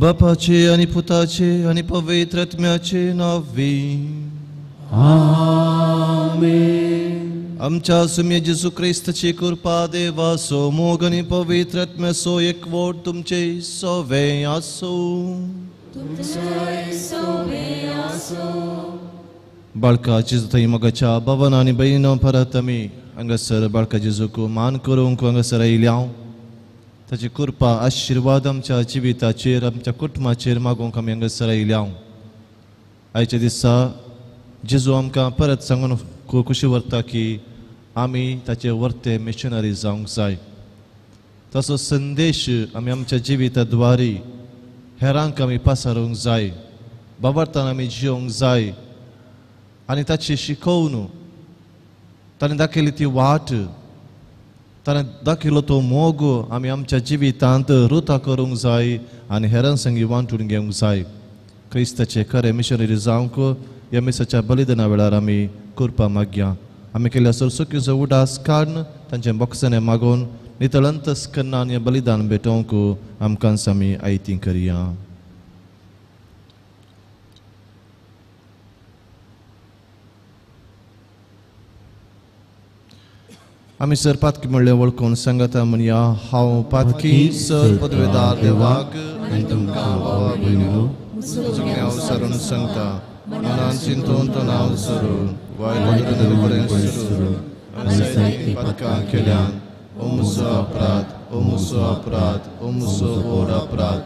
बापाचे आनी पुताचे आनी पवित्र आत्म्याचे नांवी आमेन. आमच्या सुम्या जेजू क्रिस्ताची कृपा देवाचो मोग आनी पवित्र आत्म्याचो एकवट तुमचे सवे आसूं. बाळका जेजू थंय मोगाच्या भवन आनी भयणीनो परत आमी हांगासर बाळका जेजूक मान करूंक हांगासर आयिल्ले हांव. ताची कृपा आशिर्वाद आमच्या जिविताचेर आमच्या कुटुंबाचेर मागूंक आमी हांगासर आयिल्ले हांव. आयच्या दिसा जेजू आमकां परत सांगून खुशी व्हरता की आमी ताचे वर्ते मिशनरी जावंक जाय. ताचो संदेश आमी आमच्या जिविता द्वारी हेरांक आमी पासारूंक जाय. बाबरतान आमी जियोंक जाय आनी ताची शिकोवन ताणें दाखयली ती वाट, ताणें दाखयलो तो मोग आमी आमच्या जिवितांत रुता करूंक जाय आनी हेरां संगी वांटून घेवंक जाय. क्रिस्ताचे खरे मिशनरी जावंक ह्या मिसाच्या बलिदाना वेळार आमी कृपा मागया. आमी केल्ल्या सरसुकीचो उडास काडून तांचे बोक्साने मागून नितळ अंतस्करणान हें बलिदान भेटोवंक आमकां आमी आयती करया. आमी सर पातकी म्हणलें वळखून सांगता म्हणया, हांव पातकी सर पदवेदार देवाक आनी तुमकां भावा भयणीनो हांव सरून सांगता, मनान चिंतून तणाव सरून वायट कडेन सरून आनी पातकां केल्यान ओ मुसो अपराध, ओ मुसो अपराध, ओ मुसो व्हड अपराध.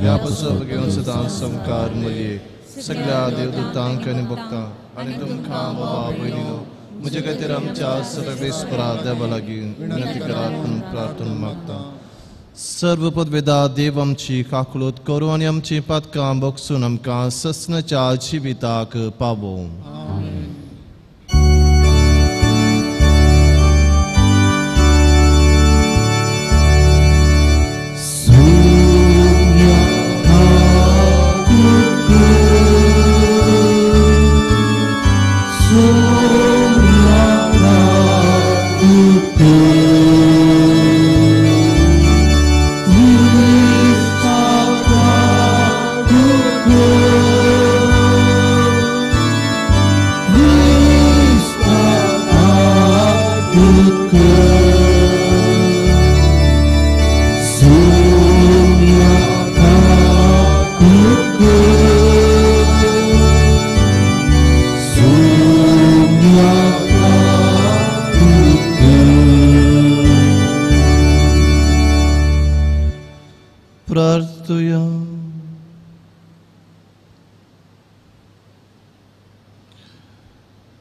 ह्या पसप घेवन सदां संकार मये सगळ्या देवदूतांक आनी भक्तां आनी तुमकां बाबा भयणीनो म्हजे खातीर आमच्या सर्वेस्परा देवा लागीं विनंती करात म्हणून प्रार्थना मागता. सर्व पदवेदा देव आमची काकलूत करूं आनी आमची पातकां बगसून आमकां ससनाच्या जिविताक पावोवं.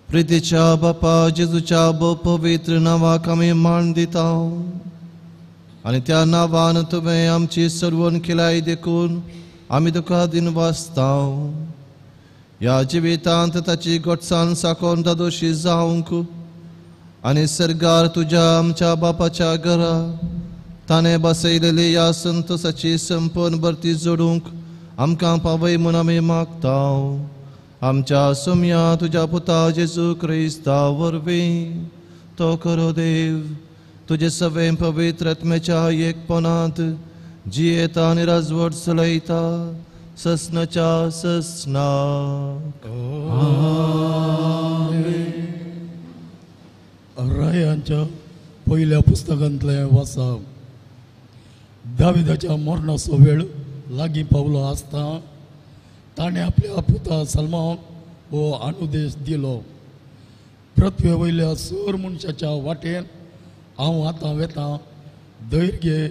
प्रितीच्या बापा जेजूच्या पवित्र नांवाक आमी मान दिता आनी त्या नांवान तुवें आमची सर्वण केलाय देखून आमी तुका दिनवासता. ह्या जिवितांत ताची गोटसान साकोन दादोशी जावंक आनी सर्गार तुज्या आमच्या बापाच्या घरा ताणें बसयलेली ह्या संतोसाची संपन्न भरती जोडूंक आमकां पावय म्हूण आमी मागता. आमच्या सोम्या तुज्या पुता जेजू क्रिस्ता वरवीं तो खरो देव तुजे सवें पवित्र आत्म्याच्या एकपणांत जियेता आनी राजवट चलयता ससनाच्या ससनाक. रायांच्या पयल्या पुस्तकांतलें वाचप. दाविदाच्या मरणाचो वेळ लागीं पावलो आसता ताणें आपल्या पुता सलमाक हो अनुदेश दिलो, पृथ्वे वयल्या सर मनशाच्या वाटेन हांव आतां वेतां, धैर्य घे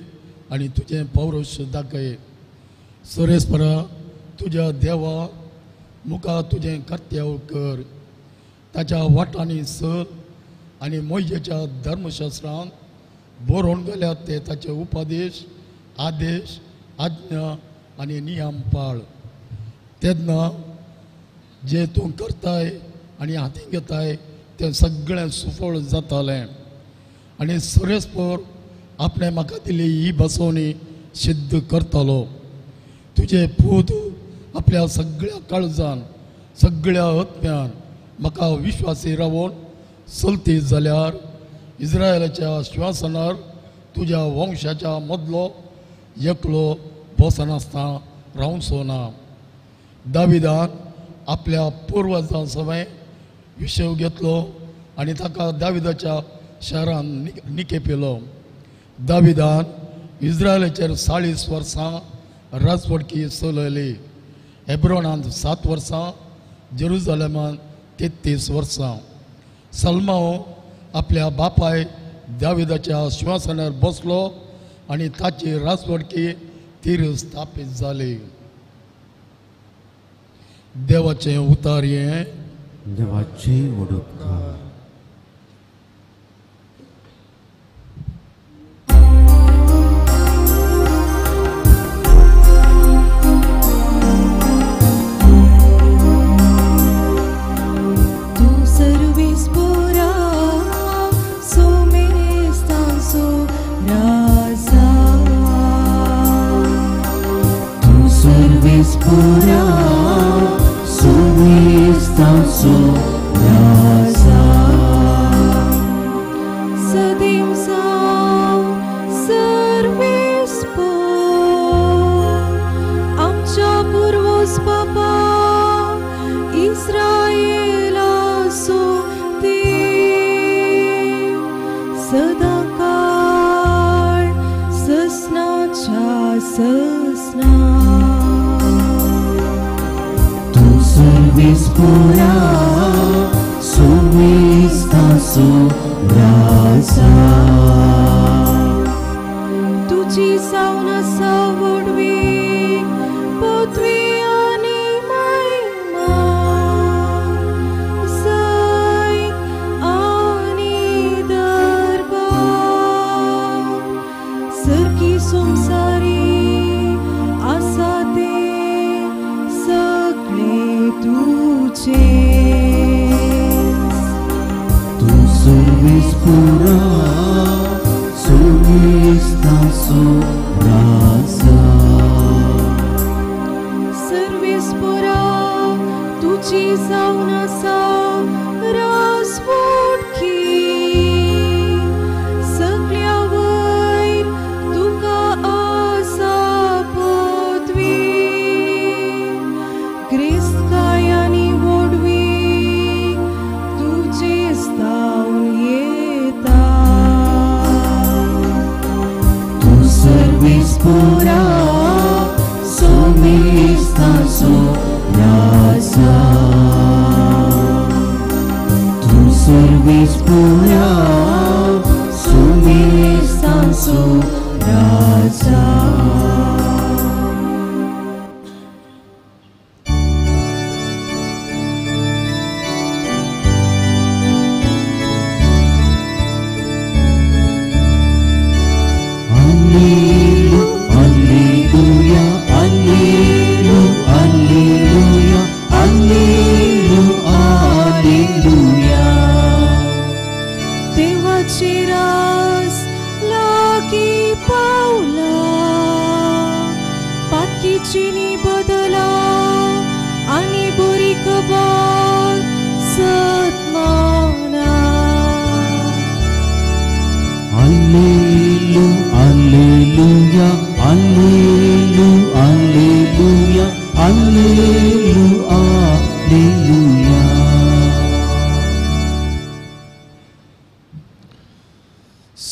आनी तुजें पौरुष दाखय. सरेस्परा तुज्या देवा मुखार तुजें कर्तव्य कर, ताच्या वाटांनी सर आनी मोयजेच्या धर्मशास्त्रांत बरोवन गेल्यात ते ताचे उपदेश, आदेश, आज्ञा आनी नियम पाळ. तेन्ना जें तूं करताय आनी हातीं घेताय तें सगळें सुफळ जातालें आनी सरेस्पर आपणें म्हाका दिली ही बसवणी सिद्ध करतालो. तुजे पूत आपल्या सगळ्या काळजान सगळ्या आत्म्यान म्हाका विश्वासी रावून चलती जाल्यार इस्रायलाच्या श्वासनार तुज्या वंशाच्या मदलो एकलो बसनासतना रावचो ना. दाविदान आपल्या पुर्वजां सवें विशेव घेतलो आनी ताका दाविदाच्या शहरान निकेपिलो. दाविदान इस्रायलाचेर 40 वर्सां राजवटकी चलयली. हेब्रोनांत 7 वर्सां, जेरुजलेमांत 33 वर्सां. सलमाव आपल्या बापाय दाविदाच्या शिंवासनार बसलो आनी ताची राजवटकी तीर स्थापीत जाली. देवाचें उतार हें देवाचें उडपकार.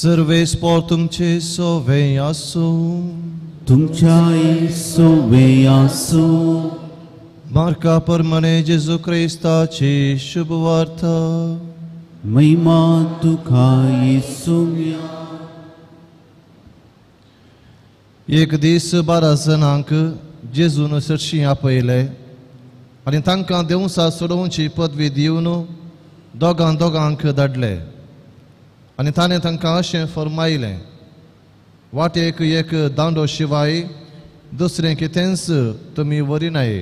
सर्वेस्पोर तुमचे सोवे आसूं. तुमच्याय सोवे आसूं. मार्का प्रमाणे जेजू क्रिस्ताची शुभवार्ता. महिमा तुका येसुया. एक दीस 12 जाणांक जेजून सरशी आपयले आनी तांकां देवसा सोडोवची पदवी दिवन दोगां दोगांक धाडले आनी ताणें तांकां अशें फर्मायलें, वाटेक एक दांडो शिवाय दुसरें कितेंच तुमी व्हरिनाय.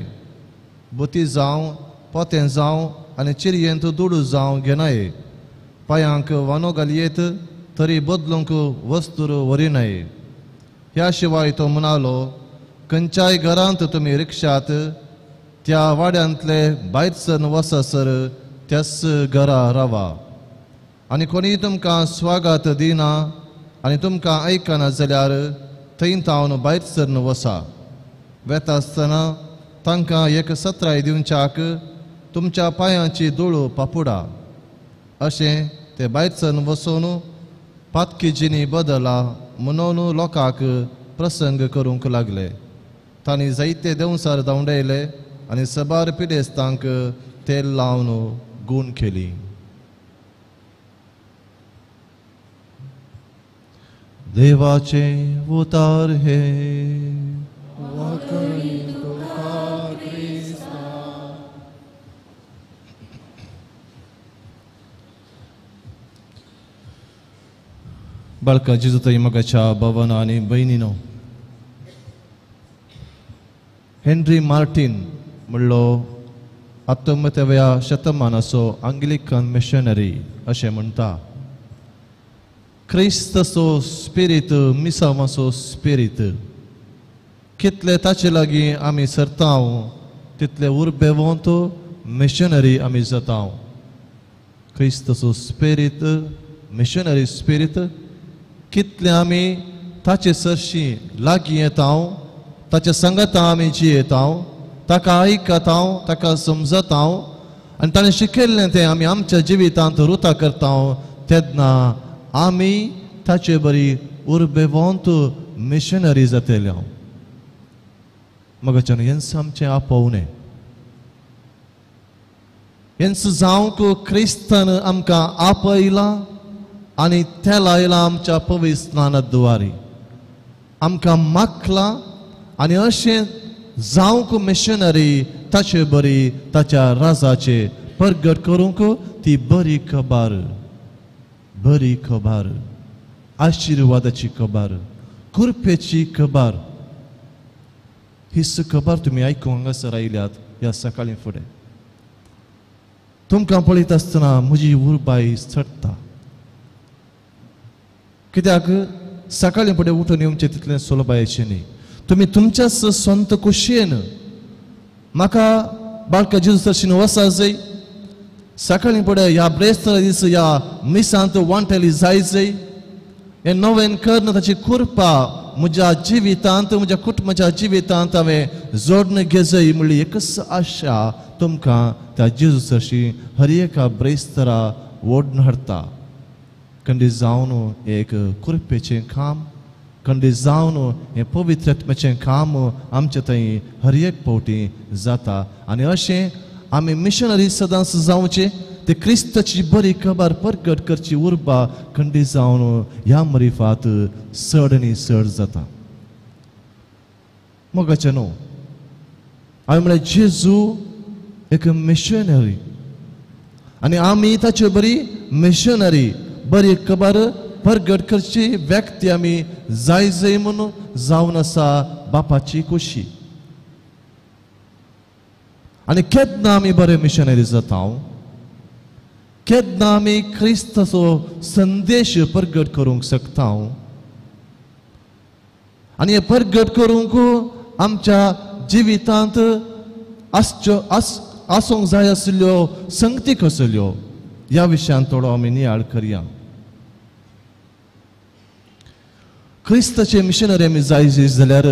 बोती जावं, पोतें जावं आनी चिरयेंत दुडू जावं घेनाय. पांयांक वानो घालयेत तरी बदलूंक वस्तूर व्हरिनाय. ह्या शिवाय तो म्हणालो, खंयच्याय घरांत तुमी रिक्षात त्या वाड्यांतले भायर सर वचसर त्याच घरा रावा. आनी कोणीय तुमकां स्वागत दिना आनी तुमकां आयकना जाल्यार थंय तावन भायर सरन वसा. वेता आसतना तांकां एक सत्राय दिवच्याक तुमच्या पांयांची धूळ पापुडा अशें ते भायरसन वचून पातकी बदला म्हणून लोकांक प्रसंग करूंक लागले. तांणी जायते देंवसार धांवडायले आनी सबार पिडेस्तांक तेल लावन गूण केली. देवाचे उतार हे बाळका जेजू मगाच्या भवन आनी भयणीनो, हेनरी मार्टीन म्हणलो 19व्या शतमानाचो आंग्लिकन मिशनरी अशें म्हणटा. क्रिस्ताचो स्पिरीत, मिसावाचो स्पिरीत कितले ताचे लागीं आमी सरतांव तितले उर्बेवंत मिशनरी आमी जातांव. क्रिस्ताचो स्पिरीत, मिशनरी स्पिरीत कितले आमी ताचे सरशीं लागीं येतांव, ताच्या संगता आमी जियेतांव, ताका आयकतांव, ताका समजतांव आनी ताणें शिकयल्लें तें आमी आमच्या जिवितांत रुता करतांव, तेन्ना आमी ताचे बरी उर्बेवंत मिशनरी जातले. मगाच्यान हेंच आमचें आपोवणें, हेंच जावंक क्रिस्तान आमकां आपयलां आनी तेल आयलां आमच्या पवित्र स्नाना द्वारी, आमकां माखलां आनी अशें जावंक मिशनरी ताचे बरी ताच्या राजाचे परगट करूंक ती बरी खबर, बरी खबर, आशिर्वादाची खबर, कृपेची खबर. हीच खबर तुमी आयकूंक हांगासर आयल्यात ह्या सकाळीं फुडें. तुमकां पळयता आसतना म्हजी उर्बाय चडटा, कित्याक सकाळीं फुडें उठून येवचें तितलें सुलभायेचें न्ही. तुमी तुमच्याच संत खोशयेन म्हाका बाळका जेजू सरशीन वसा जाय, सकाळीं फुडें ह्या ब्रेस्तारा दीस ह्या मिसांत वांटेली जाय जाय, हें नवें कर्ण ताची कृपा म्हज्या जिवितांत, म्हज्या कुटुंबाच्या जिवितांत हांवें जोडण घेजय म्हणली एकच आशा तुमकां त्या जेजू सरशी हर एका ब्रेस्तारा ओडून हाडटा. खंडीत जावन एक कृपेचें काम, खंडीत जावन हें पवित्र आत्म्याचें काम आमचे थंय हर एक फावटी जाता. आनी अशें आमी मिशनरी सदांच जावचें, ते क्रिस्ताची बरी खबर परगट करची उर्बा खंडीत जावन ह्या मरिफात चड आनी चड जाता. मोगाचें न्हू, हांवें म्हळ्यार जेजू एक मिशनरी आनी आमी ताचे बरी मिशनरी, बरी खबर परगट करची व्यक्ती आमी जाय जाय म्हणून जावन आसा बापाची खोशी. आनी केन्ना आमी बरे मिशनरी जाता, केन्ना आमी क्रिस्ताचो संदेश परगट करूंक शकता आनी हे परगट करूंक आमच्या जिवितांत आसच्यो आसूंक जाय आशिल्ल्यो संगती कसल्यो ह्या विशयांत थोडो आमी नियाळ करया. क्रिस्ताचे मिशनरी आमी जाय जाल्यार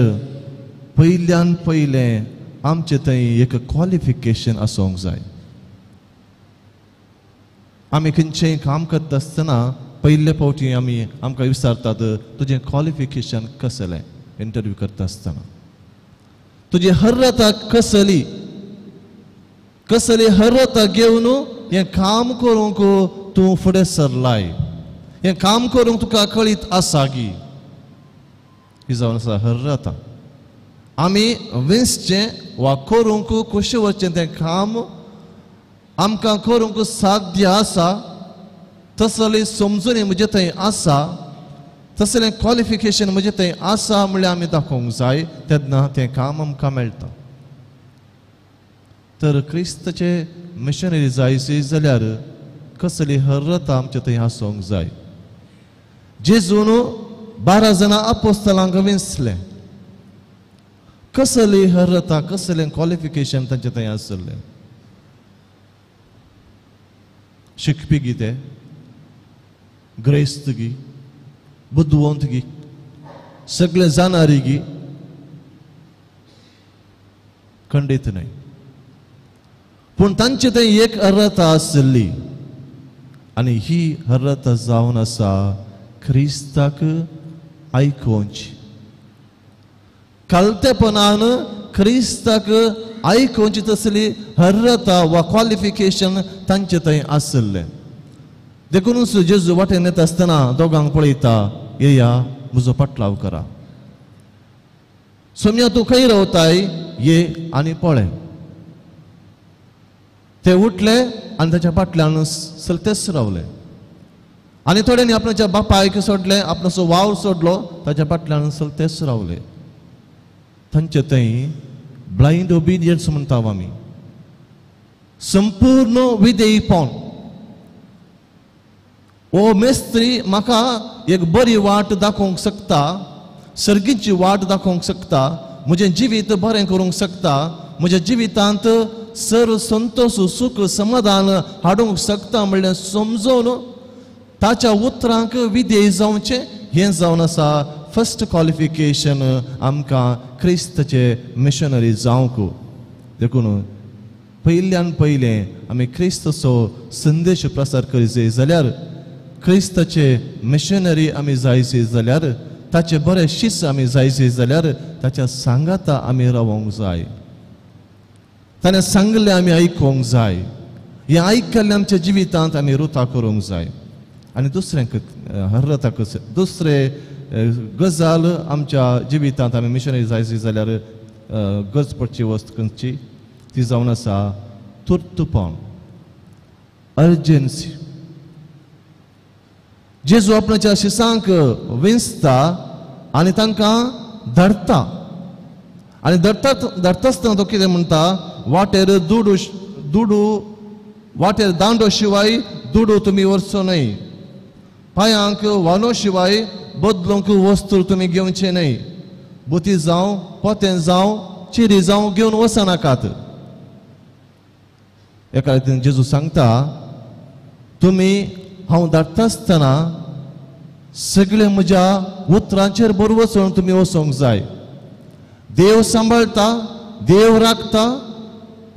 पयल्यान पयलें आमचे थंय एक क्वॉलिफिकेशन आसूंक जाय. आमी खंयचेंय काम करता आसतना पयले फावटी आमी आमकां विचारतात तुजें क्वॉलिफिकेशन कसलें, इंटरव्यू करता आसतना तुजी हर्रता कसली, कसली हर्रता घेवन हें काम करूंक तूं फुडें सरलाय, हें काम करूंक तुका कळीत आसा गी, ही जावन आसा हर्रता. आमी विंचचें वा करूंक खोशी वचचें तें काम आमकां करूंक साध्य आसा, तसली समजुणी म्हजे थंय आसा, तसलें क्वॉलिफिकेशन म्हजें थंय आसा म्हणल्यार आमी दाखोवंक जाय, तेन्ना तें काम आमकां मेळटा. तर क्रिस्ताचे मिशनरी जाय जाल्यार कसली हर्रता आमचे थंय आसूंक जाय. जेजून 12 जाणां आपोस्तलांक विंचलें, कसली हर्रता, कसलें क्वॉलिफिकेशन तांचे थंय आसलें. शिकपी गी ते, ग्रेस्त गी, बुदवंत गी, सगळे जाणारी गी, खंडीत न्हय. पूण तांचे थंय एक अर्हता आसली आनी ही अर्हता जावन आसा क्रिस्ताक आयकोवची. कालतेपणान क्रिस्ताक आयकोवची तसली अर्हता वा क्वॉलिफिकेशन तांचे थंय आसलें. देखूनच जेजू वाटेन येता आसतना दोगांक पळयता, येया म्हजो पाटलाव करा, सोम्या तूं खंय रावताय ये आनी पळय. ते उठले आनी ताच्या फाटल्यान चलतेच रावले. आनी थोड्यांनी आपणाच्या बापायक सोडलें, आपणाचो वावर सोडलो, ताच्या फाटल्यान चलतेच रावले. तांचे थंय ब्लायंड ओबिडियन्स म्हणटा आमी, संपूर्ण विधेयपण. ओ मेस्त्री म्हाका एक बरी वाट दाखोवंक शकता, सर्गीची वाट दाखोवंक शकता, म्हजें जिवीत बरें करूंक शकता, म्हज्या जिवितांत सर्व संतोष सुख समाधान हाडूंक शकता म्हणल्यार समजून ताच्या उतरांक विधेय जावचें हें जावन आसा फर्स्ट क्वॉलिफिकेशन आमकां क्रिस्ताचे मिशनरी जावंक. देखून पयल्यान पयलें आमी क्रिस्ताचो संदेश प्रसार करीत जाल्यार, क्रिस्ताचे मिशनरी आमी जायचे जाल्यार, ताचे बरे शिस्त आमी जायचे जाल्यार ताच्या सांगाता आमी रावोंक जाय, ताणें सांगलें आमी आयकूंक जाय, हें आयकल्लें आमच्या जिवितांत आमी रुता करूंक जाय. आनी दुसरें हर्रता कस दुसरे गजाल आमच्या जिवितांत आमी मिशनरी जायची जाल्यार गरज पडची वस्त खंयची, ती जावन आसा तुर्तपण, अर्जन्सी. जेजू आपणाच्या शिसांक विंचता आनी तांकां धरता, आनी धरता धरता आसतना तो कितें म्हणटा, वाटेर दुडू दुडू वाटेर दांडो शिवाय दुडू तुमी व्हरचो न्हय, पांयांक वानो शिवाय बदलूंक वस्तू तुमी घेवचे न्हय, बोती जावं पोतें जावं चिरी जावं घेवन वचनाकात. एका रितीन जेजू सांगता, तुमी हांव धाडटा आसतना सगळे म्हज्या उतरांचेर बरोबर वचून तुमी वचोंक जाय. देव सांबाळटा, देव राखता,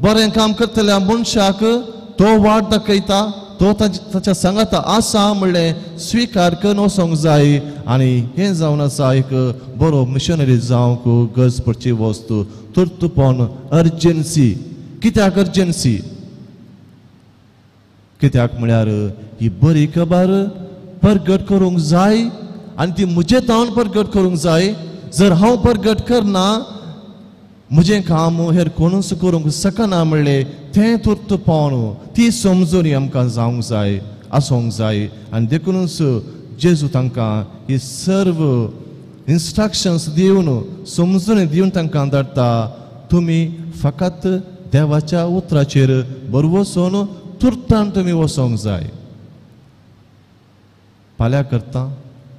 बरें काम करतल्या मनशाक तो वाट दाखयता, तो ताच्या सांगाता आसा म्हणलें स्विकार करून वचोंक जाय. आनी हें जावन आसा एक बरो मिशनरी जावंक गरज पडची वस्तू, तुर्तपण, अर्जन्सी. कित्याक अर्जन्सी? कित्याक म्हळ्यार ही बरी खबर परगट करूंक जाय आनी ती म्हजे तावन परगट करूंक जाय. जर हांव परगट करना म्हजें काम हेर कोणूच करूंक शकना म्हणलें तें तुर्त पावन ती समजून आमकां जावंक जाय, आसूंक जाय. आनी देखूनच जेजू तांकां ही सर्व इन्स्ट्रक्शन्स दिवन समजून दिवन तांकां धाडटा, तुमी फकत देवाच्या उतराचेर बरवसून तुर्तान तुमी वचोंक जाय. फाल्यां करता,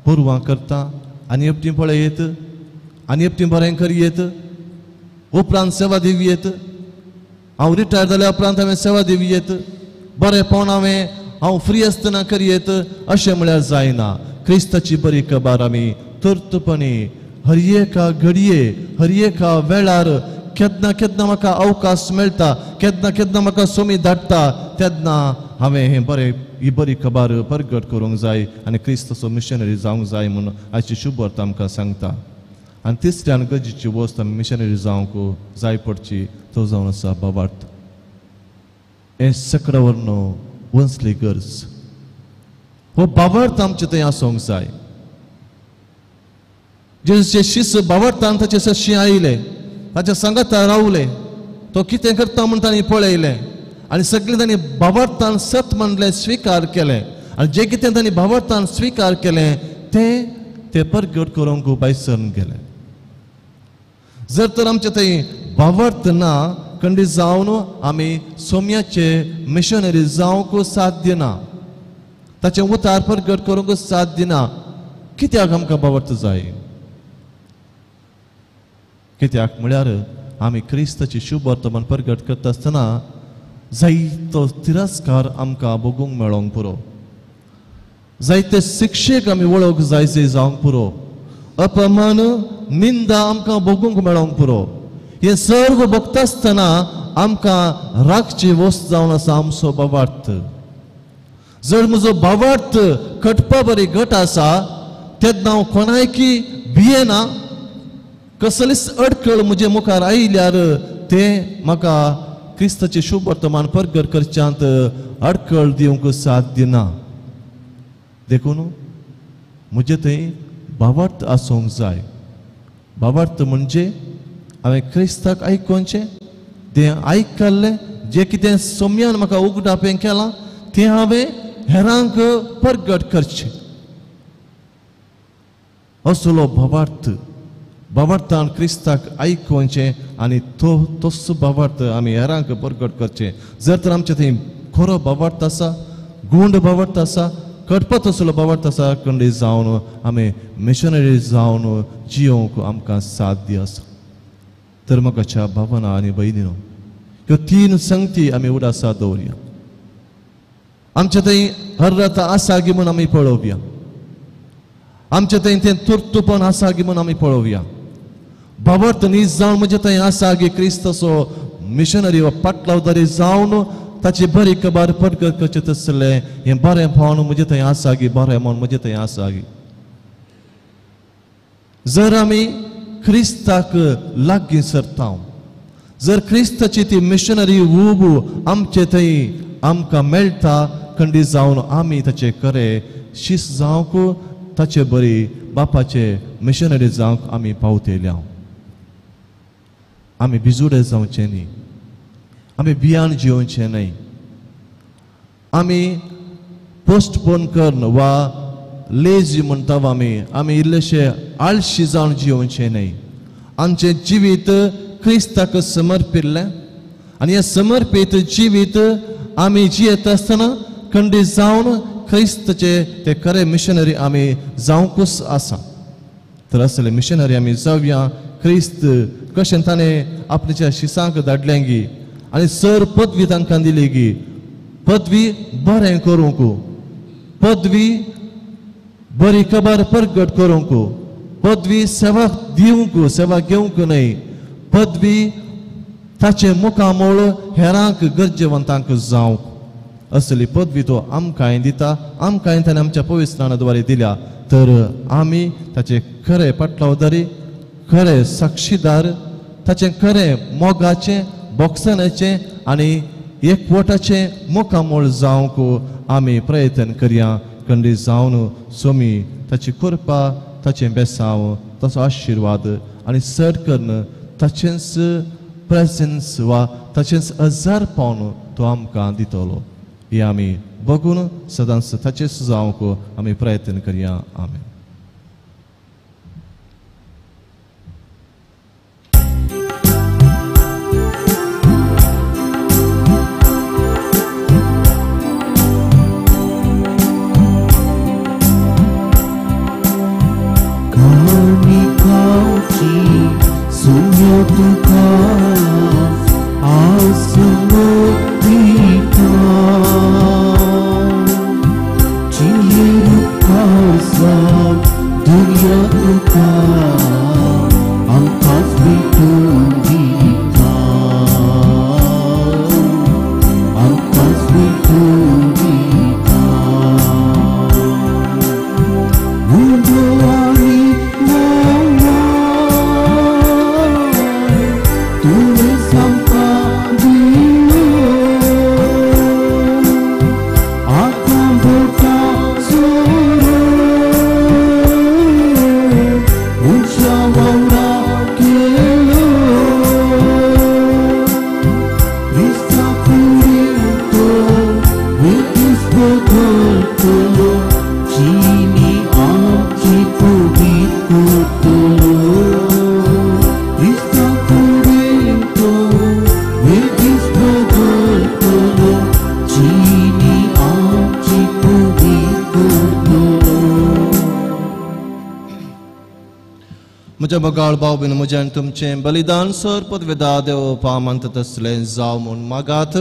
परवां करता, आनी एकटी पळयत, आनी एकटी बरें करयेत, उपरांत सेवा दिवयेत, हांव रिटायर जाल्या उपरांत हांवें सेवा दिवयेत, बरें पावन हांवें हांव फ्री आसतना करयेत, अशें म्हळ्यार जायना. क्रिस्ताची बरी खबर आमी तुर्तपणी हर एका घडये हर एका वेळार केन्ना केन्ना म्हाका अवकाश मेळटा, केन्ना केन्ना म्हाका सोमी धाडटा, तेन्ना हांवें हें बरें ही बरी खबर परगट करूंक जाय आनी क्रिस्ताचो मिशनरी जावंक जाय म्हूण आयची शुभवार्ता आमकां सांगता. आनी तिसऱ्यान गरजेची वस्त आमी मिशनरी जावंक जाय पडची तो जावन आसा बाबार्थ. हें सकडावर वंसली गरज, हो बाबार्थ आमचे थंय आसूंक जाय. जेजूचे शिस बाबार्थान ताचे सशी आयले, ताच्या सांगाता रावले, तो कितें करता म्हूण तांणी पळयलें आनी सगळें तांणी बाबार्थान सत म्हणलें स्विकार केलें. आनी जें कितें तांणी बाबार्थान स्विकार केलें तें ते परगट करूंक भायर सरून गेले. जर तर आमचे थंय बाबार्थ ना, खंडीत जावन आमी सोम्याचे मिशनरी जावंक साध्य ना, ताचें उतार परगट करूंक साध्य ना. कित्याक आमकां बाबार्थ जाय? कित्याक म्हळ्यार आमी क्रिस्ताची शुभ वर्तमान परगट करता आसतना जायतो तिरस्कार आमकां भोगूंक मेळोंक पुरो, जायते शिक्षेक आमी वळख जाय जावंक पुरो, अपमान निंदा आमकां भोगूंक मेळोंक पुरो. हें सर्व भोगता आसतना आमकां राखची वस्त जावन आसा आमचो भावार्थ. जर म्हजो भावार्थ कटपा बरी घट आसा तेन्ना हांव कोणायकी भियेना. कसलीच अडखळ म्हजे मुखार आयल्यार तें म्हाका क्रिस्ताचें शुभ वर्तमान परगट करच्यांत अडखळ दिवंक साथ दिना. देखून म्हजे थंय भावार्थ आसूंक जाय. भावार्थ म्हणजे हांवें क्रिस्ताक आयकोवचें, तें आयकल्लें जें कितें सोम्यान म्हाका उगडापें केलां तें हांवें हेरांक परगट करचें. असलो भावार्थ, भावार्थान क्रिस्ताक आयकोवचें आनी तो तसो भावार्थ आमी हेरांक परगट करचें. जर तर आमचे थंय खरो भावार्थ आसा, गुंड भावार्थ आसा, कटपत असलो भावार्थ आसा, कंडी जावन आमी मिशनरी जावन जियोंक आमकां साध्य आसा. तर म्हाका भावना आनी भयणीनो ह्यो तीन संगती आमी उडासा दवरया. आमचे थंय हर्रता आसा गी म्हूण आमी पळोवया. आमचे थंय तें तुर्तुपण आसा गी म्हूण आमी पळोवया. भावार्थ नीज जावन म्हजे थंय आसा गी क्रिस्ताचो मिशनरी वा पाटलावदारी जावन ताची बरी खबर परगट करचें तसलें हें बरें पावन म्हजे थंय आसा गी, बरें म्हूण म्हजे थंय आसा गी. जर आमी क्रिस्ताक लागीं सरता, जर क्रिस्ताची ती मिशनरी ऊब आमचे थंय आमकां मेळटा, खंडीत जावन आमी ताचे खरे शीस जावंक ताचे बरी बापाचे मिशनरी जावंक आमी पावतले. आमी भिजुडे जावचे न्ही, आमी भियान जियोवचें न्हय, आमी पोस्टपोन करून वा लेजी म्हणटा आमी, आमी इल्लेशे आळशी जावन जियोवचें न्हय. आमचें जिवीत क्रिस्ताक समर्पिल्लें आनी हें समर्पीत जिवीत आमी जियेत आसतना खंडीत जावन क्रिस्ताचे ते खरे मिशनरी आमी जावंकूच आसा. तर असले मिशनरी आमी जावया. क्रिस्त कशें ताणें आपल्याच्या शिसांक धाडलें गी आनी सर पदवी तांकां दिली गी, पदवी बरें करूंक, पदवी बरी खबर परगट करूंक, पदवी सेवा दिवंक, सेवा घेवंक न्हय, पदवी ताचें मुखामळ हेरांक गरजेवंतांक जावंक. असली पदवी तो आमकांय दिता, आमकांय ताणें आमच्या पवित्र द्वारे दिल्या. तर आमी ताचे खरे पाटलावदारी, खरे साक्षीदार, ताचें खरें मोगाचें, बोक्सनाचें आनी एकवटाचें मुखामळ जावंक आमी प्रयत्न करया. खंडीत जावन सोमी ताची कृपा, ताचें बेसांव, ताचो आशिर्वाद आनी चड करून ताचेंच प्रेजन्स वा ताचेंच हजार पावन तो आमकां दितलो. हे आमी बघून सदांच ताचेच जावंक आमी प्रयत्न करया. आमेन. म्हज्या मोगाळ भाव बीन म्हज्यान तुमचें बलिदान सर पदवेदा देव पामंत तसलें जावं म्हूण मागात.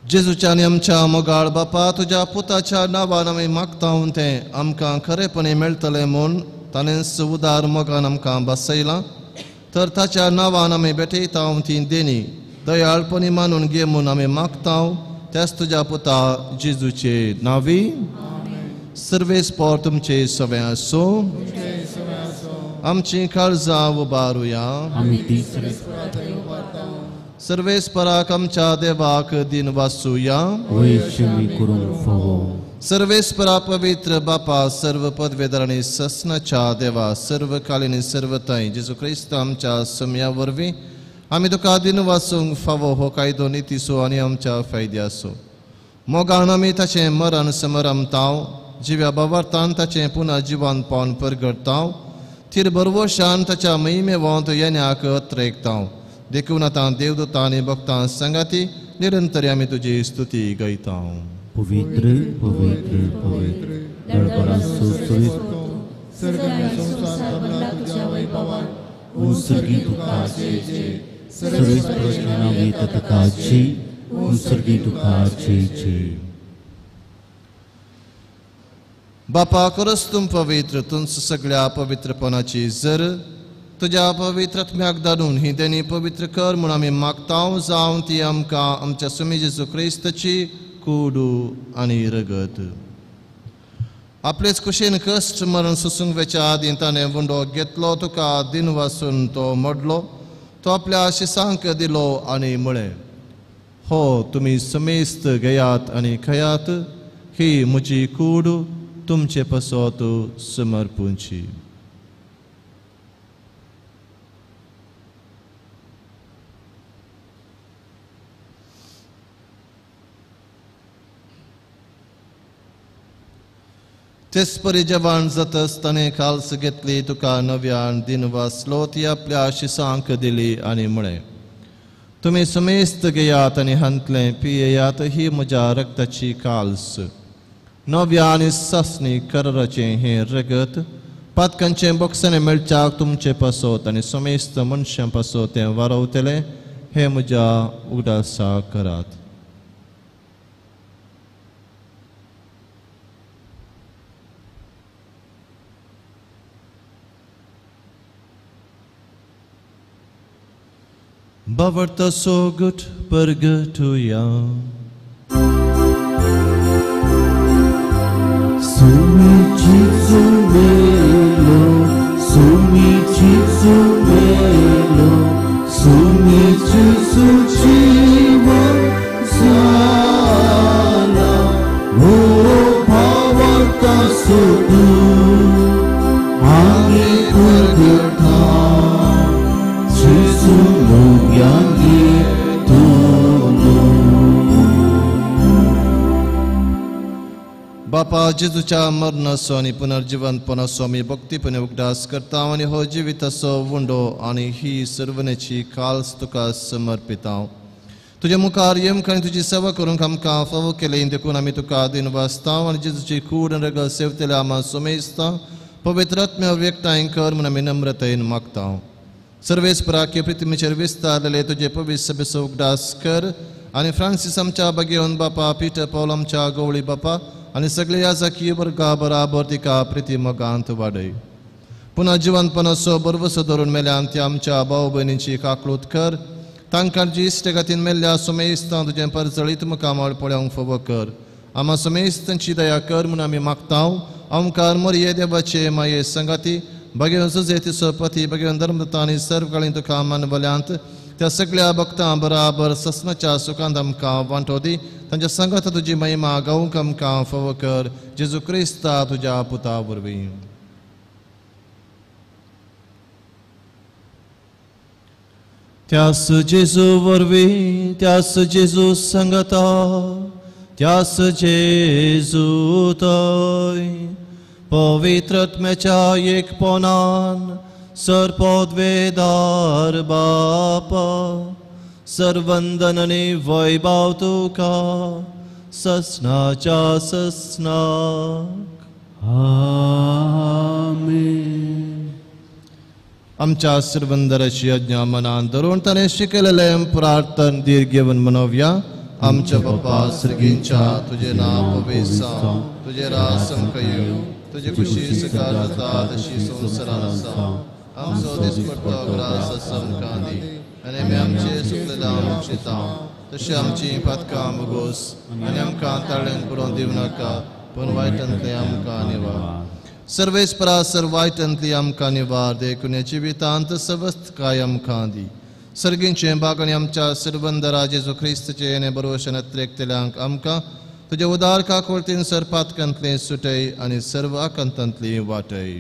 जेजूच्या आनी आमच्या मोगाळ बापा, तुज्या पुताच्या नांवान आमी मागता तें आमकां खरेपणी मेळटलें म्हूण ताणेंच उदार मोगान आमकां बसयलां. तर ताच्या नांवान आमी भेटयता ती देणी दयाळपणी मानून घे म्हूण आमी मागता त्याच तुज्या पुता जेजूचे नांवी. सर्वेस्पोर तुमचे सवें आसूं. आमची काळजां उबारुया. सर्वेस्पराक आमच्या देवाक दिन वासुया. सर्वेस्परा पवित्र बापा, सर्व पदवेदार आनी ससनाच्या देवा, सर्व कालीन सर्व थंय जेजू क्रिस्त आमच्या सम्या वरवीं आमी तुका दिन वासूंक फावो हो कायदो नितीचो आनी आमच्या फायद्याचो. मोगान आमी ताचें मरण समरमताव, जिव्या बावार्थान ताचें पुनः जिवान पावन परगडताव, थीर बरवशान ताच्या महिमेवंत येण्याक अत्रेकताव. देखून आतां देवदूतां आनी भक्तां संगाती निरंतर आमी तुजी स्तुती गायता. पवित्र पवित्र पवित्र दरबाराचो बापा, खरंच तूं पवित्र, तूंच सगळ्या पवित्रपणाची जर तुज्या पवित्र आत्म्याक धाडून ही देणी पवित्र कर म्हूण आमी मागता, जावन ती आमकां आमच्या सुमी जेजू क्रिस्ताची कुडू आनी रगत. आपलेच कुशीन कश्ट मरण सोसूंक वेच्या आदीं ताणें वंडो घेतलो, तुका दिन वासून तो मोडलो, तो आपल्या शिसांक दिलो आनी म्हळें, हो तुमी समेस्त घेयात आनी खायात, ही म्हजी कूड तुमचे पासत समर्पूंची. तेच परी जेवण जातच ताणें काल्स घेतली, तुका नव्यान दिन वाचलो, ती आपल्या शिसांक दिली आनी म्हळें, तुमी समेस्त घेयात आनी हांतलें पियेयात, ही म्हज्या रक्ताची काल्स, नव्या आनी सासणी कराराचें हें रगत, पातकांचें बोक्सांनी मेळच्याक तुमचे पासत आनी समेस्त मनशां पासत तें वारवतलें, हें म्हज्या उगडासा करात. Bavarta sogut pergatuya. Sumi Jesu melo, Sumi Jesu melo, Sumi Jesu jiva sana. O bavarta sogut ani pergata. Jesu बापा, जेजूच्या मरणाचो आनी पुनर्जिवंतपणाचो आमी भक्तीपणे उगडास करता आनी हो जिविताचो वंडो आनी ही सर्वनेची काल्स तुका समर्पिता. तुज्या मुखार येमक आनी तुजी सेवा करूंक आमकां फावो केली देखून आमी तुका दिन वाचता आनी जेजूची कूड आनी रगत सेवतल्या आमा समेस्ता पवित्र आत्म्या व्यक्ताय कर म्हूण आमी नम्रतायेन मागता. सर्वेस्पराके प्रितिमेचेर विस्तारलेले तुजे पवित्र सभेचो उगडास कर आनी फ्रांसीस आमच्या बागेवन बापा, पीटर पावल आमच्या गवळी बापा आनी सगळे याजकी वर्गा बराबर तिका प्रिती मोगांत वाडय. पुनः जिवंतपणाचो बरवसो धरून मेल्यान ती आमच्या भाव भयणींची काकळूत कर, तांकां जी इश्टगातीन मेल्ल्या समेस्तां तुजें परजळीत मुखामळ पळोवंक फावो कर. आमा समेस्तांची दया कर म्हूण आमी मागता. आमकार मोरये देवाचे माये संगाती भगेवन सुजेतीचो पती भगेवन धर्मदत्ता आनी सर्वकाळीन तुका मानवल्यांत त्या सगळ्या भक्तां बराबर ससनाच्या सुखांत आमकां वांटो दी. तांच्या संगात तुजी महिमा गावंक आमकां फावो कर, जेजू क्रिस्ता तुज्या पुता वरवीं. त्यास जेजू वरवीं, त्यास जेजू संगता, त्यास जेजू थंय पवित्र आत्म्याच्या एकपणान सर्पद्वेदार बापा, सर्वंदन आनी वैभव तुका ससनाच्या ससनाक. आमेन. आमच्या सर्वंदराची आज्ञा मनान धरून ताणें शिकयलेलें प्रार्थन धीर घेवन मनोवया. आमच्या बापा सर्गींच्या तुझे नांव पवित्र जावं, तुजें राज आमकां येवं, तुजी खुशी सकार जाता तशी संवसारांत आसा. आमचो दिसपट्टो ग्रास आसा आमकां दी आनी आमी आमचे सुकलेल्या बक्षिता तशें आमची पातकां भोगोस आनी आमकां ताळ्यान पुरोवन दिवं नाका पूण वायटांतलें आमकां निवार. सर्वेस्परा सर वायटांतली आमकां निवार देखून ह्या जिवितांत सवस्तकाय आमकां दी. सर्गींचें भाग आनी आमच्या सर्वंदरा जेजू क्रिस्तचें आनी बरोवशन अत्रेकतल्यांक आमकां तुज्या उदार काकुळतीन सर पातकांतलें सुटय आनी सर्व आकांतांतली वाटय.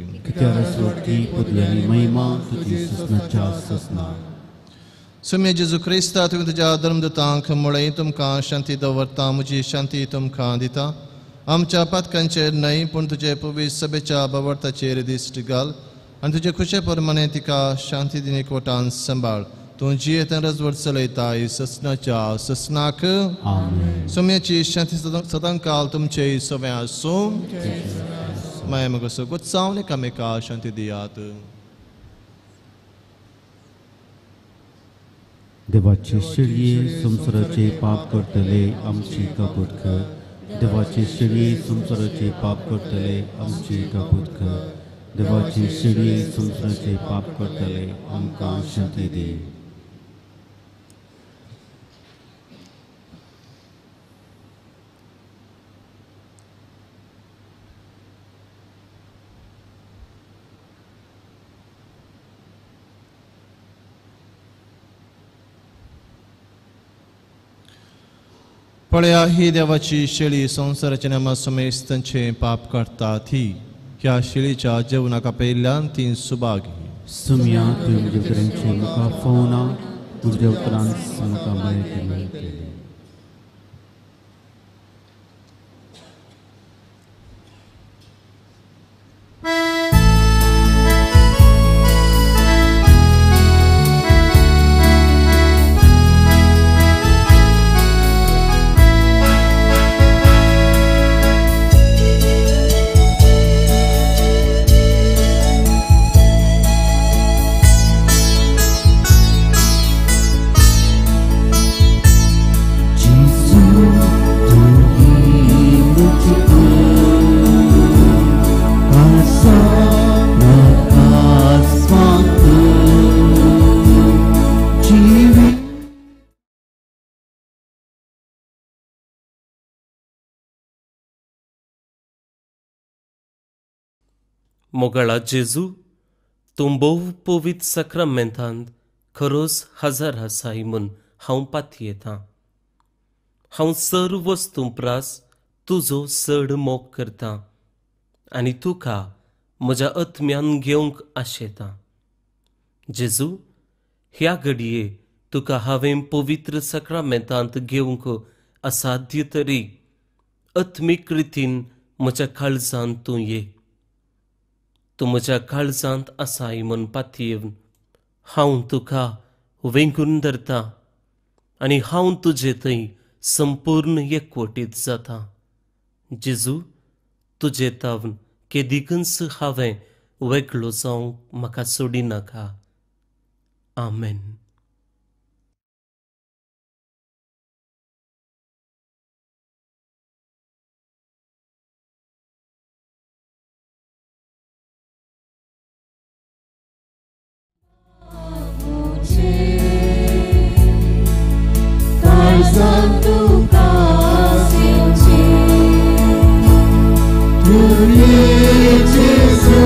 सुम्य जेजू क्रिस्ता तुवें तुज्या धर्मदूतांक म्हळें तुमकां शांती दवरता, म्हजी शांती तुमकां दिता. आमच्या पातकांचेर न्हय पूण तुजे पवित्र सभेच्या बावडताचेर दिश्ट घाल आनी तुजे खुशे प्रमाणे तिका शांती दिनी कोटान सांबाळ. तूं जियेत रजवट चलयताय ससनाच्या ससनाक. सोम्याची शांती सदांकाल तुमचे सवें आसूं. माया मगो गुत्सावन एकामेका शांती दियात. देवाचे शिळये संवसाराचे पाप करतले आमची कबूत कर. देवाचे शिळये संवसाराचे पाप करतले आमची कबूत कर. देवाचे शिळये संवसाराचे पाप करतले आमकां शांती दी. पळया ही देवाची शेळी संवसाराच्या नामा समेस्तांचें पाप काडटा ती ह्या शेळीच्या जेवणाक आपयिल्ल्यान ती सुभागी. सुम्या तुवें म्हज्या तरेचें म्हाका फोवना, तुज्या उपरांत म्हाका बरें केलें. मोगाळा जेजू, तूं भोव पवित्र साक्रामेंतांत खरोच हजर आसाय म्हूण हांव पातयेतां. हांव सर्व वस्तूं प्रास तुजो चड मोग करतां आनी तुका म्हज्या आत्म्यान घेवंक आशेतां. जेजू, ह्या घडये तुका हांवें पवित्र साक्रामेंतांत घेवंक असाध्य तरी आत्मीक रितीन म्हज्या काळजांत तूं ये. तूं म्हज्या काळजांत आसाय म्हूण पातयेवन हांव तुका वेंगून धरता आनी हांव तुजे थंय संपूर्ण एकवटीत जाता. जेजू, तुजे तावन केदिकूच हांवें वेगळो जावंक म्हाका सोडिनाका. आमेन. Gesù,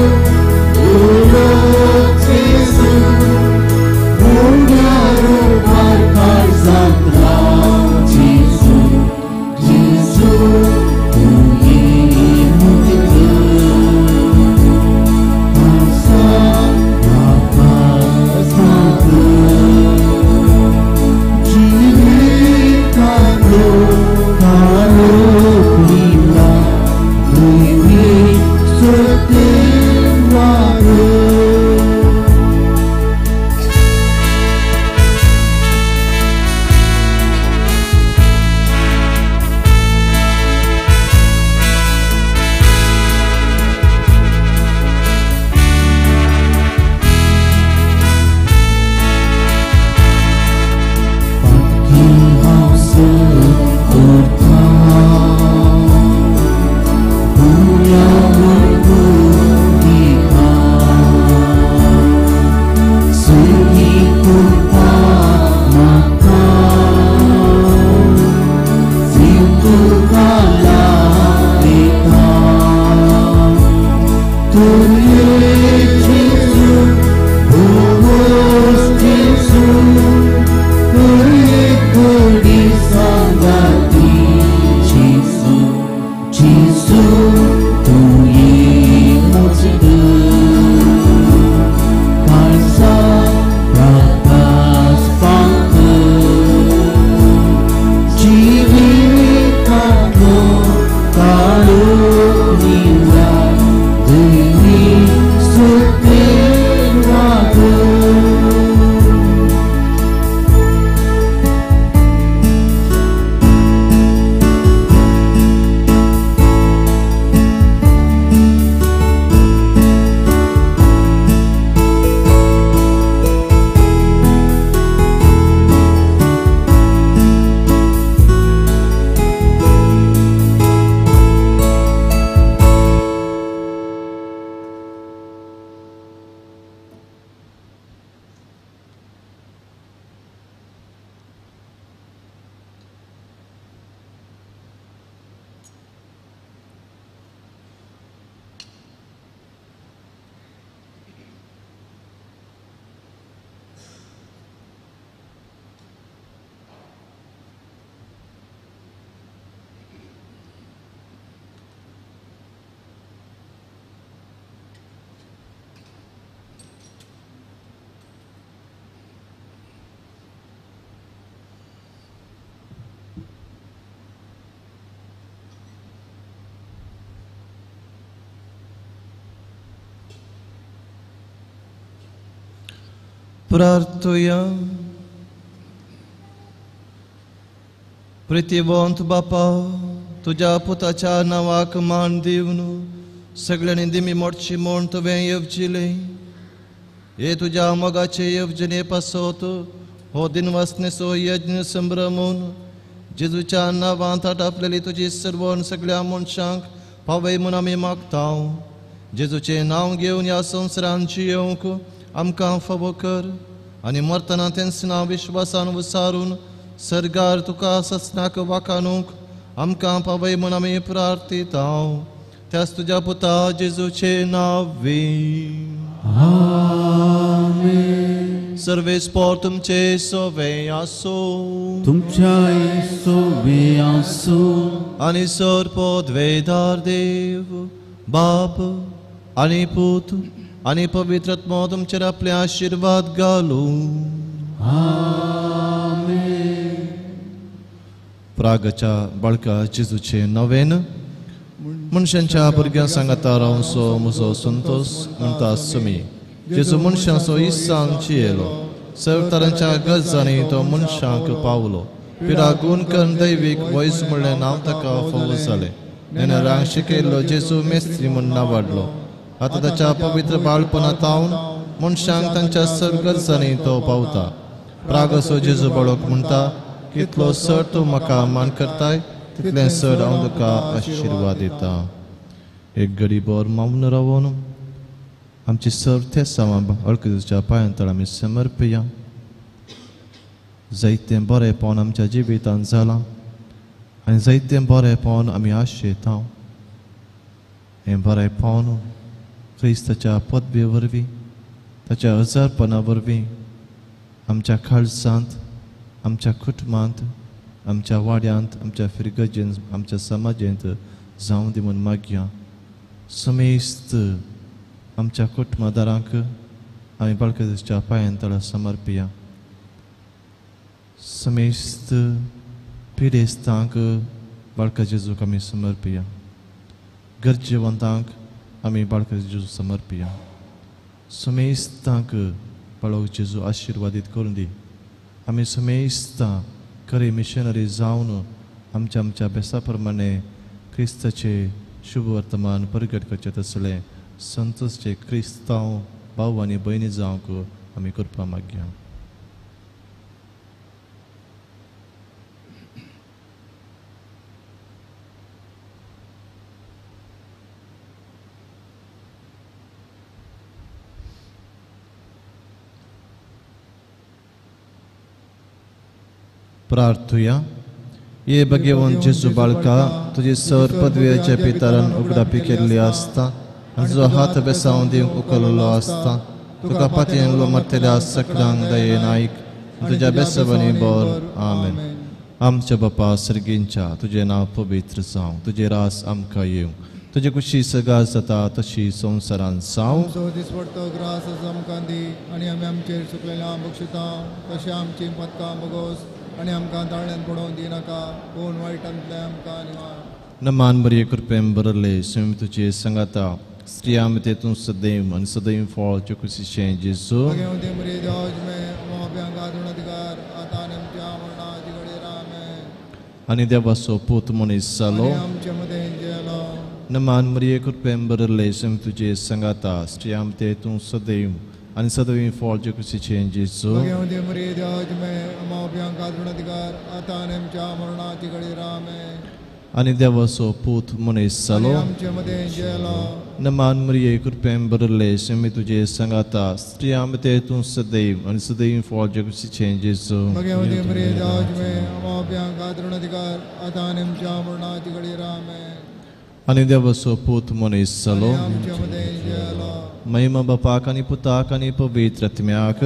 प्रार्थुया. प्रितीवंत बापा, तुज्या पुताच्या नांवाक मान दिवन सगळ्यांनी दिमी मोडची म्हूण तुवें येवजिलें. हे तुज्या मोगाचे येवजणे पासत हो दिनवासनेचो यज्ञ संभ्रमून जेजूच्या नांवांत आटापलेली तुजी सर्वण सगळ्या मनशांक पावय म्हूण आमी मागता. जेजूचें नांव घेवन ह्या संवसारांत जियेवंक आमकां फावो कर आनी मरतना तेंच नांव विश्वासान विसारून सर्गार तुका ससनाक वाखाणूंक आमकां पावय म्हूण आमी प्रार्थिता. त्याच तुज्या पुता जेजूचें नांव. आमेन. सर्वेस्पोर तुमचे सोवे आसूं. तुमच्याय सोवे आसूं. आनी सर पदवेदार देव बाप आनी पूत आनी पवित्र आत्मो तुमचेर आपले आशिर्वाद घालूं. आमेन. प्रागच्या बाळका जेजूचे नवेन मनशांच्या भुरग्यां सांगाता रावचो म्हजो संतोस म्हणटा सुमी. जेजू मनशांचो इस्सान जियेलो, सर्व तरांच्या गरजांनी तो मनशांक पावलो. पिडा गुण करून दैवीक वयस म्हणलें नांव ताका फावो जालें. नेणारांक शिकयल्लो जेजू मेस्त्री म्हूण नांवाडलो. आतां ताच्या पवित्र बाळपणांत मनशांक तांच्या सर्व गरजांनी तो पावता. प्रागसो जेजू बाळक म्हणटा, कितलो सर तूं म्हाका मान करताय तितलें सर हांव तुका आशिर्वाद दिता. एक गरीब और मावन रावन आमची सर्व तेसांवां अळकजेच्या पांयां तळ आमी समर्पया. जायतें बरेंपण आमच्या जिवितांत जालां आनी जायतें बरेंपण आमी आशेता. हें बरेंपण क्रिस्ताच्या पदवे वरवीं, ताच्या हजारपणा वरवीं आमच्या काळजांत, आमच्या कुटुंबांत, आमच्या वाड्यांत, आमच्या फिरगजेंत, आमच्या समाजेंत जावं दी म्हूण मागया. समेस्त आमच्या कुटुंबादारांक आमी बाळकजेच्या पांयां तळा समर्पया. समेस्त पिडेस्तांक बाळका जेजूक आमी समर्पया. गरजेवंतांक आमी बाळका जेजू समर्पया. समेस्तांक बाळक जेजू आशिर्वादीत करून दी. आमी समेस्तां खरी मिशनरी जावन आमच्या आमच्या बेसा प्रमाणे क्रिस्ताचे शुभ वर्तमान परगट करचें तसलें संतोषचे क्रिस्तांव भाव आनी भयणी जावंक आमी कृपा मागया. प्रार्थुया. ये भगवंत जेजू बाळका, तुजी सर पदवेच्या पितारान उगडापी केल्ली आसता आनी तुजो हात बेसांव दिवंक उखललो आसता. तुका पातयेन मरतल्या सगळ्यांक दयेन आयक, तुज्या बेसवांनी बर. आमेन. आमच्या बापा सर्गींच्या, तुजें नांव पवित्र जावं, तुजें रास आमकां येवं, तुजे कुशी सगळ्या जाता तशी संवसारान जावं. आमचो दिसपडतो ग्रास आमकां दी आनी आमी आमचेर चुकलेल्या बक्षिता तशें आमची पदकां बगोस आनी आमकां ताळ्यान पडोवन दिनाका, कोण वायटांतलें आमकां निवार. नमान बरी कृपेन बरले स्वयं तुजे सांगाता, स्त्रियां मदें तूं सदैव आनी सदैव फळ कुशीचें जेजू. भगवंती मरिये देवाचे माप्यांक अधिकार आतां आनी आमच्या मरणाची घडयेर. आमेन. आनी देवाचो पूत मनीस जालो आनी आमचे मदें जियेलो. नमान मरिये कृपेन बरले स्वयं तुजे सांगाता, स्त्रियां मदें तूं सदैव आनी सदैव फळ कुशीचें जेजू. भगवंती मरिये देवाचे माप्यांक अधिकार आतां आनी आमच्या मरणाची घडयेर. आमेन. आनी देवाचो पूत मनीस जालो आनी आमचे मदें जियेलो. नमान मरिये कृपेन बरले स्वयं तुजे सांगाता, स्त्रियां मदें तूं सदैव आनी सदैव फळ कुशीचें जेजू. भगवंती मरिये देवाचे माप्यांक अधिकार आतां आनी आमच्या मरणाची घडयेर. आमेन. आनी देवाचो पूत मनीस जालो आनी आमचे मदें जियेलो. महिमा बापाक आनी पुताक आनी पवित्र आत्म्याक.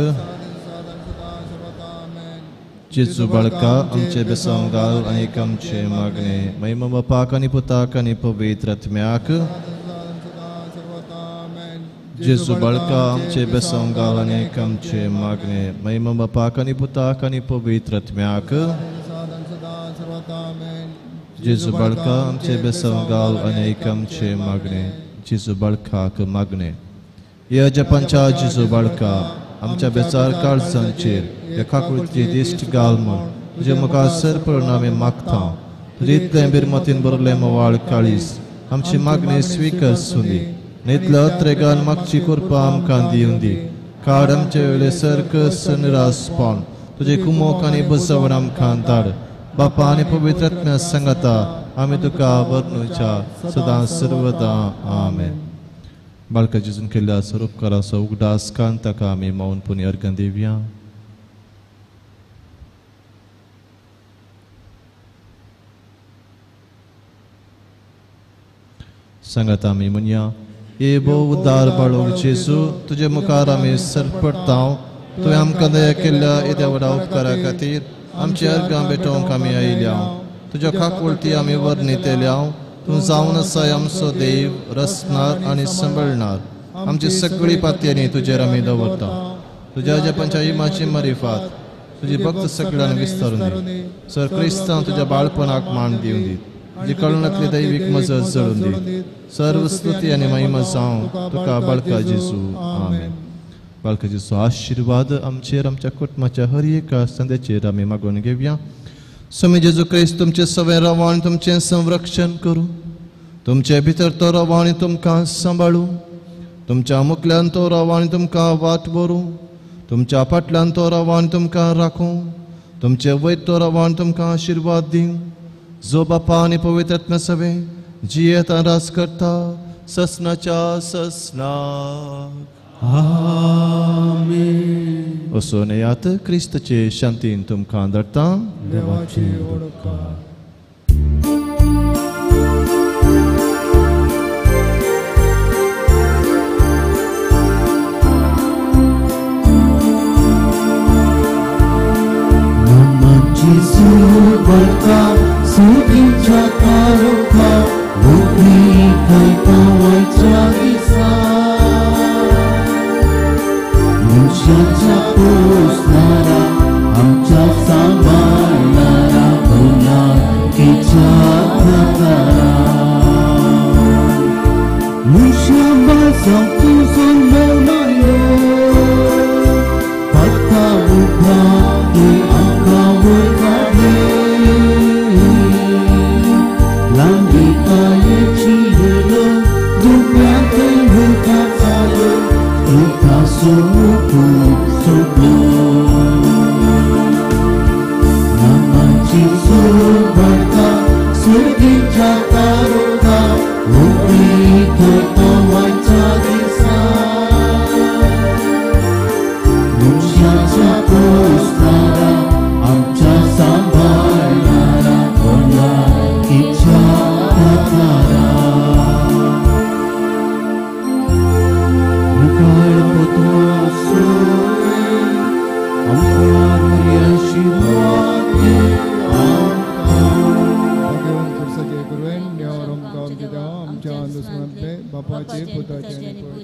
जेजू बाळका, आमचे बेसांव घाल आनी आमचे मागणे. महिमा बापाक आनी पुताक आनी पवित्र आत्म्याक. जेजू बाळका, आमचे बेसांव घाल आनी आमचे मागणे. महिमा बापाक आनी पुताक आनी पवित्र आत्म्याक. जेजू बाळका, आमचे बेसांव घाल आनी आमचे मागणे. जेजू बाळकाक मागणे. ह्या जपांच्या जेजू बाळका, आमच्या बेजार काळजांचेर ह्या काकुळती दिश्ट घाल म्हूण तुजे मुखार सर पळोवन आमी मागता. तुजे इतलें बिरमतीन भरलें मोवाळ काळीस आमची मागणी स्विकार सुंदी. इतल्या अत्रेगान मागची कृपा आमकां दिवन दी. काड आमचे वेळे सर्कस निरासपण तुजे कुमोक आनी बसवण आमकां धाड. बापा आनी पवित्र आत्म्या सांगता आमी तुका वर्णुच्या सदां सर्वदा. आमेन. बाळका जेजून केल्ल्या सरोपकाराचो उगडास कान ताका आमी मौन पुणी अर्घां दिवया. सांगात आमी म्हणया, हे भोव उद्दार बाळूक जेजू, तुजे मुखार आमी सरपडटा. तुवें आमकां दया केल्ल्या येद्या व्हडा उपकारा खातीर आमची अर्घां भेटोवंक आमी आयल्या. तुज्या काकुळटी आमी वर्णितल्या. तूं जावन आसाय आमचो देव, रचणार आनी सांबाळणार. आमची सगळी पातयेनी तुजेर आमी दवरता. तुज्या जपांच्या इमाची मरिफात तुजी भक्त सगळ्यांक विस्तारून दी. सर क्रिस्तांव तुज्या बाळपणाक मान दिवन दी. तुजी कळणांतली दैवीक मजत जळून दी. सर्व स्तुती आनी महिमा जावं तुका बाळका जेजू. आमेन. बाळका जेजू आशिर्वाद आमचेर, आमच्या कुटुंबाच्या हर एका संदेचेर आमी मागून घेवया. स्वामी जेजू क्रिस्त तुमचें सवें राव आनी तुमचें संरक्षण करूं. तुमचे भितर तो राव आनी तुमकां सांबाळूं. तुमच्या मुखल्यान तो राव आनी तुमकां वाट व्हरूं. तुमच्या फाटल्यान तो राव आनी तुमकां राखूं. तुमचे वयर तो राव आनी तुमकां आशिर्वाद दिवं. जो बापा आनी पवित्र आत्म्या सवें जियेत आनी राज करता ससनाच्या ससनाक. आमेन. वचून येयात, क्रिस्तचे शांतीन तुमकां धाडटा. देवाचे उपकार. ममाची सुबर्ता सुखीच्या तारुका उभी कैतावच्या दिसा मनशाच्या पोसणारा आमच्या सांबाळणारा भलायकेच्या धातारा मनशा बाजांव तुजो मोमायो पत्ता उभा तूं आमकां वयर काडले लांबिकायेची येलो दुब्यांत हुका चालो तुका सोपून सोपलो नामाची सुबर्ता सुर्गीच्या तारुका उबी करता दिसा मनशाच्या पोसणारा आमच्या सांबाळणारा भलायकेच्या धातारा मुखार पोतवा सोय आमकां बरी आशिर्वाद दी आमकां. भाग्यवंत खुर्साचे कुरवेन देवार आमकां आमच्या देवा आमच्या दुस्मनांतले बापाचे पुताचे आनी